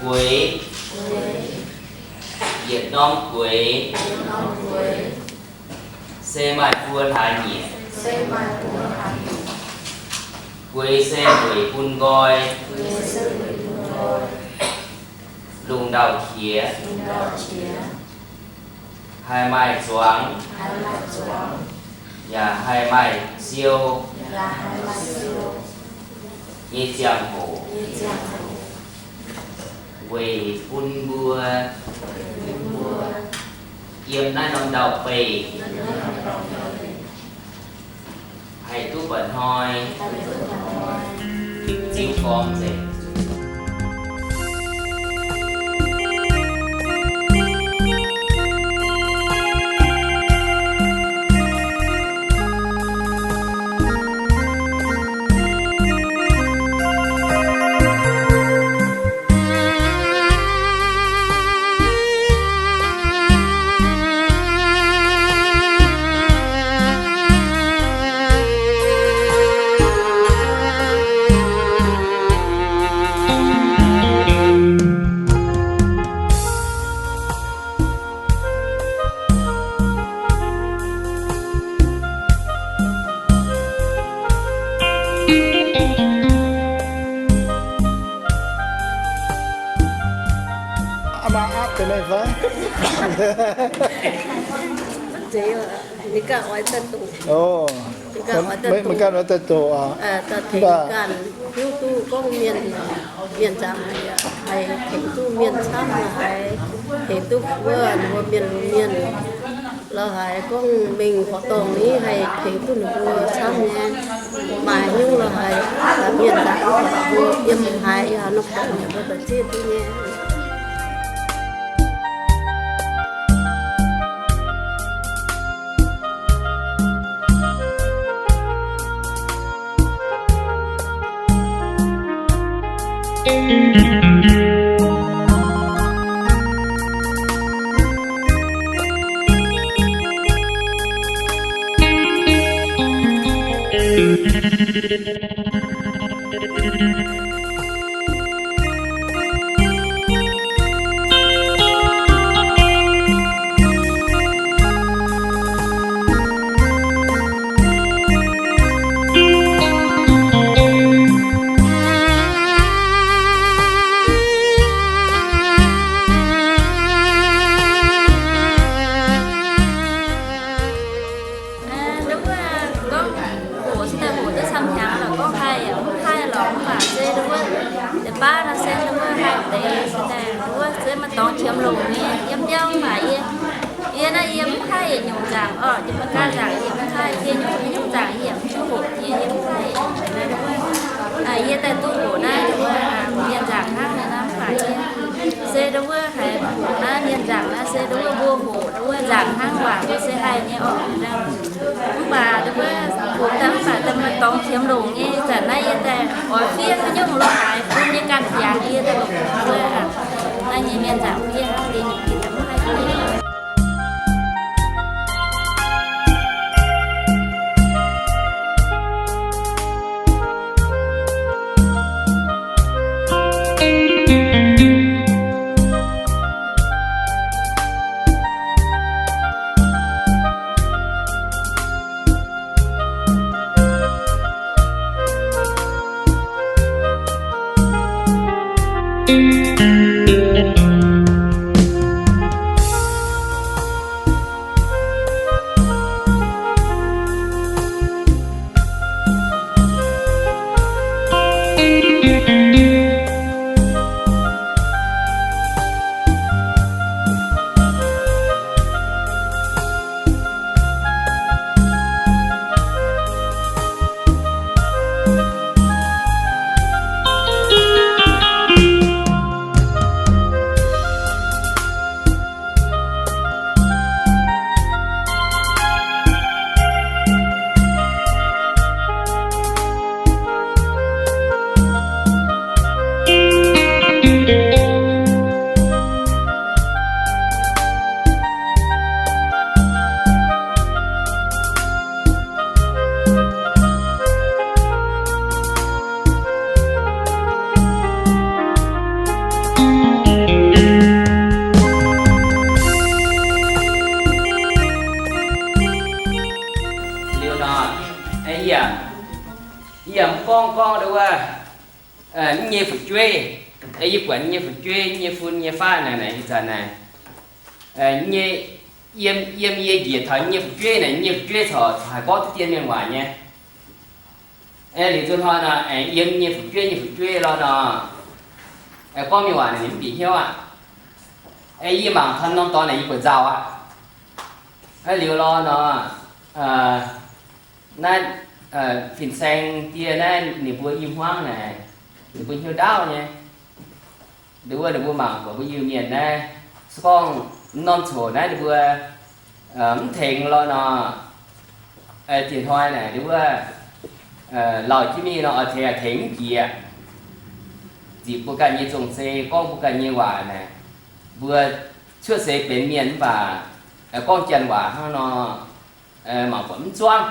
Gueix. Yietc norm gueix se maaih buo hlaax nyieqc. Gueix se weic bun nqoi. Lungh ndau-qiex haih maaih zuangx. yaac haih maaih siou nyei ziangh hoc weic bun mbuo yiem naaiv norm ndau-beih haih duqv mba'hnoi ziux gormx nzengc. Mv zeiz, maiv ganh oix daaih doqc. Maiv ganh oix daaih doqc aqv. Mv baac hiuv duqv gorngv mienh, mienh nzaangc haih tengx duqv mienh camv, la'haiz tengx duqv wuov mbuo mienh lungh mienh, la'haiz gorngv mingh horqc dorngh ni haih tengx duqv ninh mbuo camv nyei. Maaih nyungc la'haiz mienh nzaangc mbuo yiem haaix norm dorngx mbuo daaih zieqv duqv nyei. Nduov wuov gorngv hoqc se daaih hoqc duqv camv hnyangx lorqc, gorngv haih yaac mv haih lorqc, mv baac se nduov wuov deix baav nor se nduov wuov haih deix se daaih nduov wuov se maaih dorngx qiemx longc nyei yiem biauv mv baac yie, yie naaiv yie mv haih yietc nyungc nzaangc orqc, jiex mv gaav nzaangc yie mv haih, yie nyungc nyungc nzaangc yie yaac mv zuqc hoqc jiex, yie mv haih. Yie daaih duqv hoqc naaiv nduov wuov mienh nzaangc hnangv naaiv mv baac yie se nduov wuov haiz hoqc naaiv mienh nzaangc naaiv se nduov wuov mbuo hoqc nduov wuov nzaangc hnangv waac se haih nyei orqc. Mv baac nduov wuov hoqc daaih mv baac daaih maaih dorngx qiemx longc nyei, zanc naaiv yie daaih oix fiev haaix nyungc lorqc haaix bun yie ganh jangx yie daaih longc wuov naaiv nyei mienh nzaangc fiev hnangv yie nyungc yie daaih mv haih. Liuz nor, yie yaac mv gorngv gorngv wuov, nyei fu'jueiv, yie buatc nyei fu'jueiv, nyei fun nyei faqv naaic, naaic ih zanc naaic, nyei yiem, yiem yie njiec taux nyei fu'jueiv naaic, nyei fu'jueiv corc haih gorngv duqv dien mienh waac nyei. Liuz zuqc hnoi nor, aengx yiem nyei fu'jueiv, nyei fu'jueiv lorqc nor, gorngv mienh waac naaic ninh mv bieqc hnyouv aqv. Yie mangc taux norm dorngx naaic yie buatc nzauh aqv. Liuz lorqc nor, naaiv fin-saeng die naaiv ninh mbuo i hmuangv naaic, ninh mbuo hnyouv ndaauv nyei. Nduov wuov ninh mbuo mangc buatc mbuo Iu-Mienh naaiv, se gorngv norm coc naaiv ninh mbuo mv tengx lorqc nor, diex hnoi naaic nduov wuov lauh jienv mingh nor, oix tengx, oix tengx mv jiex. Ziqc mbuo ganh nyei zong-zei, gorngv mbuo ganh nyei waac naaic, mbuo cuotv seix benx mienh mv baac gorngv janx waac hnangv nor, mangc buatc mv zuangv.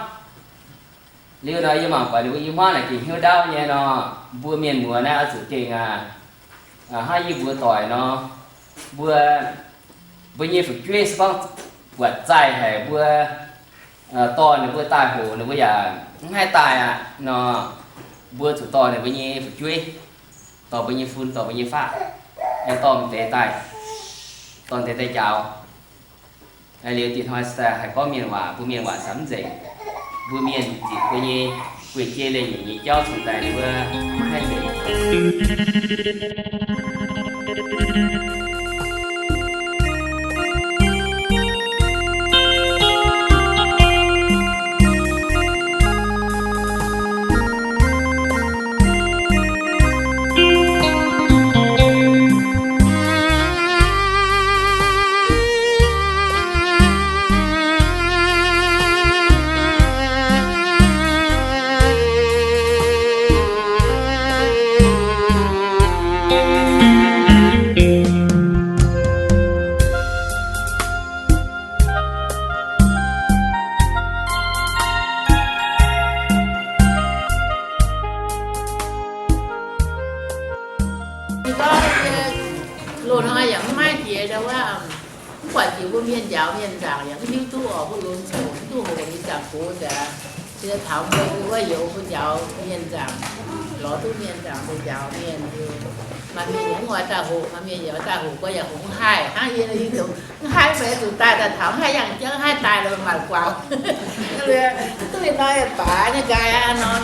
Liuz nor yie mangc buatc ninh mbuo i hmuangv naaic gengh hnyouv ndaauv nyei nor, mbuo mienh muoz naaiv oix zuqc gengh aac, hnangv yie mbuo doic nor, mbuo, mbuo nyei fu'jueiv se gorngv buatc zaih haic mbuo dorh ninh mbuo daaih hoqc, ninh mbuo yaac mv haih daaih aqv nor, mbuo zuqc dorh ninh mbuo nyei fu'jueiv, dorh mbuo nyei fun, dorh mbuo nyei faqv, dorh m'deix daaih, dorh m'deix daaih njaaux. Liuz diex hnoi se daaih haih gorngv mienh waac, mbuo mienh waac camv nzengc. Mbuo mienh ziqc mbuo nyei guei-jei leiz-nyeic nyei jauv cingx daaih ninh mbuo mv haih nzengc. Loz-hnoi yaac mv maiv jiex ndau wuov, mv buatc jiex mbuo mienh njaaux mienh nzaangc yaac mv hiuv duqv oc. Mbuo lunx coc mv duqv hoqc nyei ziangh gox nzengc. Yie taux mbuo wuov youz mbuo njaaux mienh nzaangc, lorz duqv mienh nzaangc mbuo njaaux mienh. Maaih mienh yaac mv oix daaih hoqc, maaih mienh yaac oix daaih hoqc, mbuo yaac hoqc mv haih hnangv. Yie, yie zuqc mv haih fai zuqc daaih, daaih taux mv haih yangh jauv, haih daaih lorqc maanc guangc. Duqv ih hnoi baac nyei nqaai aqv nor.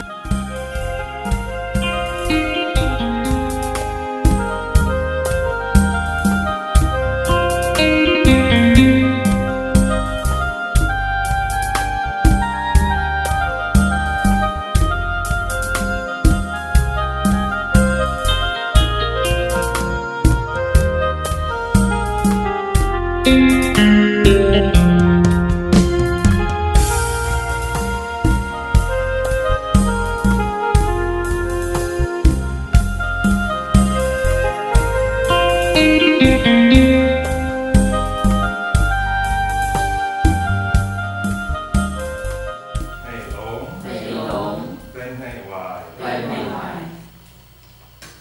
Hmei longx, hmei longx, fai hmei waaic,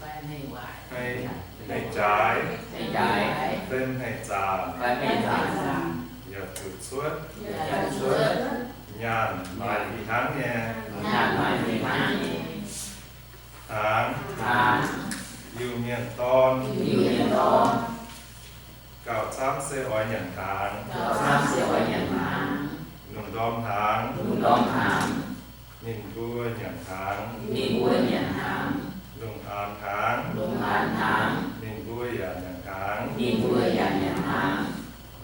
fai hmei waaic, fai hmei jaaix, fai jaaix, fai hmei zaanc, fai hmei zaanc, yaac zuqc cuotv, yaac zuqc cuotv nyaanh maaih fih hnangv nyei, nyaanh maaih fih hnangv nyei hnaangx, hnaangx, Iu-Mienh dorn, Iu-Mienh dorn, gauh camv se oix nyanc hnaangx, gauh camv se oix nyanc hnaangx, lungh ndorm hnaangx, lungh ndorm hnaangx, ninh mbuo nyanc hnaangx, ninh mbuo nyanc hnaangx, lungh aanx hnaangx, lungh aanx hnaangx, ninh mbuo yaac nyanc hnaangx, ninh mbuo yaac nyanc hnaangx,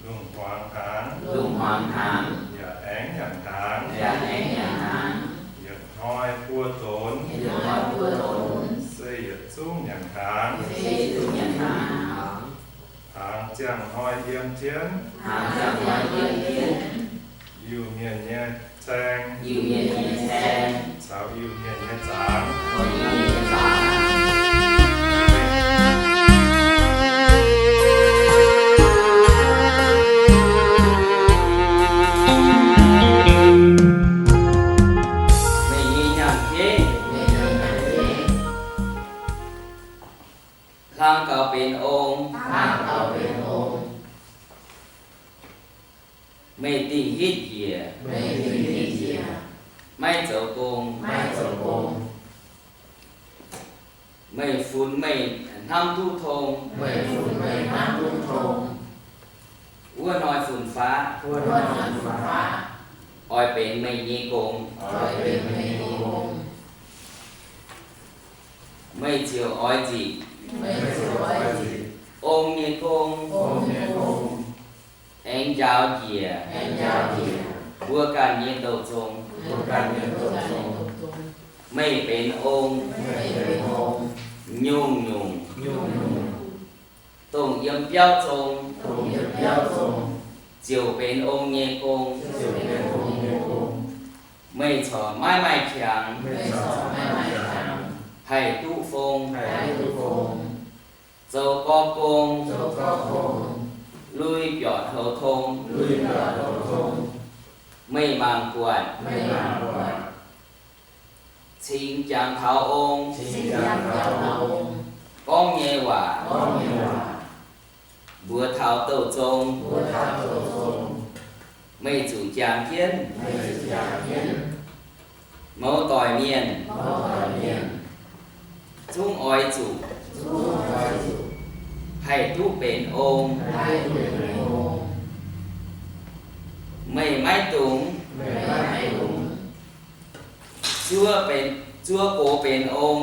lungh hmuangx hnaangx, lungh hmuangx hnaangx, yaac aengx nyanc hnaangx, yaac aengx nyanc hnaangx, yietc hnoi buo donx, yietc hnoi buo donx, se yietc zungv nyanc hnaangx, se yietc zungv nyanc hnaangx. Hnaangx ziangh hnoi yiem jienv, hnaangx ziangh hnoi yiem jienv, Iu-Mienh nyei caeng, Iu-Mienh nyei caeng, caux Iu-Mienh nyei zaangc, caux Iu-Mienh nyei zaangc. Meih nyei nyaanh zengv, meih nyei nyaanh zengv, hlang gaux benx ong, hlang gaux benx ong. Meih dingh hitv njiec, meih dingh hitv njiec, maiv zoux gong, maiv zoux gong. Meih funx meih hnamv duqv tong, meih funx meih hnamv duqv tong. Wuov hnoi fun-faqv, oix benx meih nyei gong, meih ziouc oix nzipc ong nyei gong, aengx njaaux njiec mbuo ganh nyei douh zong. Meih benx ong nyungc-nyungc, dongh yiem biauv zong ziouc benx ong nyei gong. Meih corc maiv maaih qangx haih duqv fong, zoux gorqv-gong, lui biorqc houx tong. Meih mangc buatc cingx jangx taux ong gorngv nyei waac, mbuox taux douh zong, meih zuqc jangx jienv. Mouz doic mienh zungv oix zuqc haih duqv benx ong. Meih maiv dungx zuov benx, zuov gox benx ong,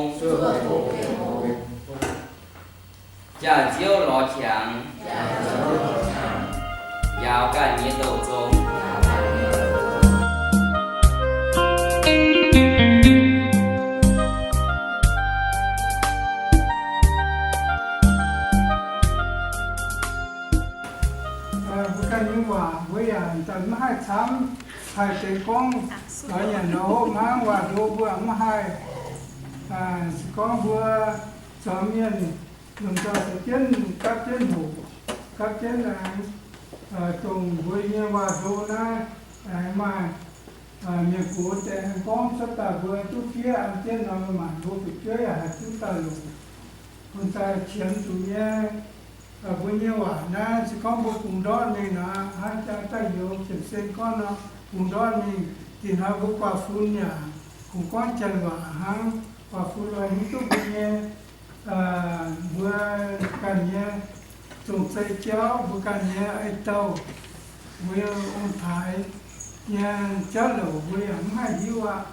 jaax-nziouv lorz qangx njaaux ganh nyei douh zong. Mbuo ganh nyei waac mbuo yaac maiv haih camv, haih deix gorngv nyanc nor hopv hnangv. Waac ndo mbuo maiv haih. Se gorngv mbuo zuangx mienh lomh nzoih se jienv gapv jienv hoqc, gapv jienv aengx dongh mbuo nyei waac ndo naaiv aengx maaih mienh gox deix aengx gorngv cuotv daaih mbuo duqv fiev an jienv nor, maanc mbuo fu'jueiv yaac haih duqv daaih longc. Bun daaih qiemx zuqc nyei. Mbuo nyei waac naaiv se gorngv mbuo bungx ndortv mingh nor, hnangv jaa daaih youz jienv sen gorngv nor, bungx ndortv mingh. Dinh hnoi mbuo guaax fun yaac kungx gorngv janx waac hnangv. Guaax fun lorz hiuv duqv mbuo nyei, mbuo ganh nyei zong-zei jauv, mbuo ganh nyei ei-douh, mbuo ong-taaix nyei jauv louc mbuo yaac mv haih hiuv aqv.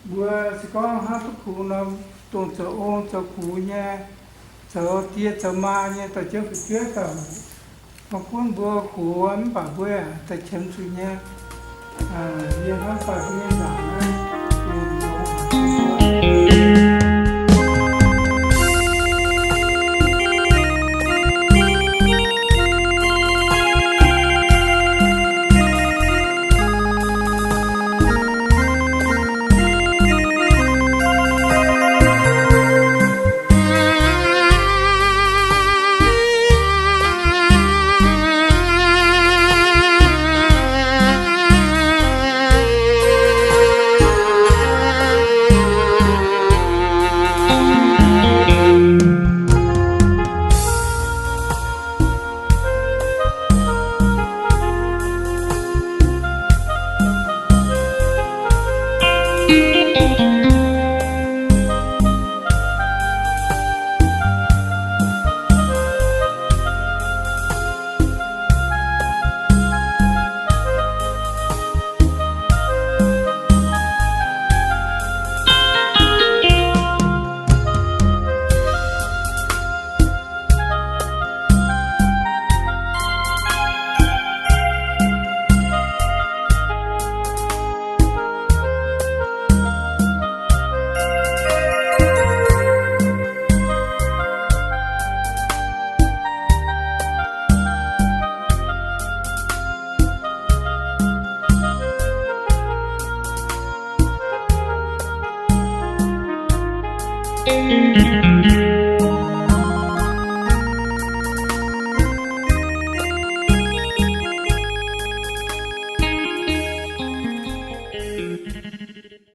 Mbuo se gorngv hnangv duqv kungx norm dongh zoux ong zoux gux nyei, zoux die zoux maa nyei dorh jienv fu'jueiv daaih hoqc. Maiv gunv mbuo gox mv baac mbuo yaac daaih qiemx zuqc nyei. Yie hnamv daaih mbuo nyei nzaangc naaiv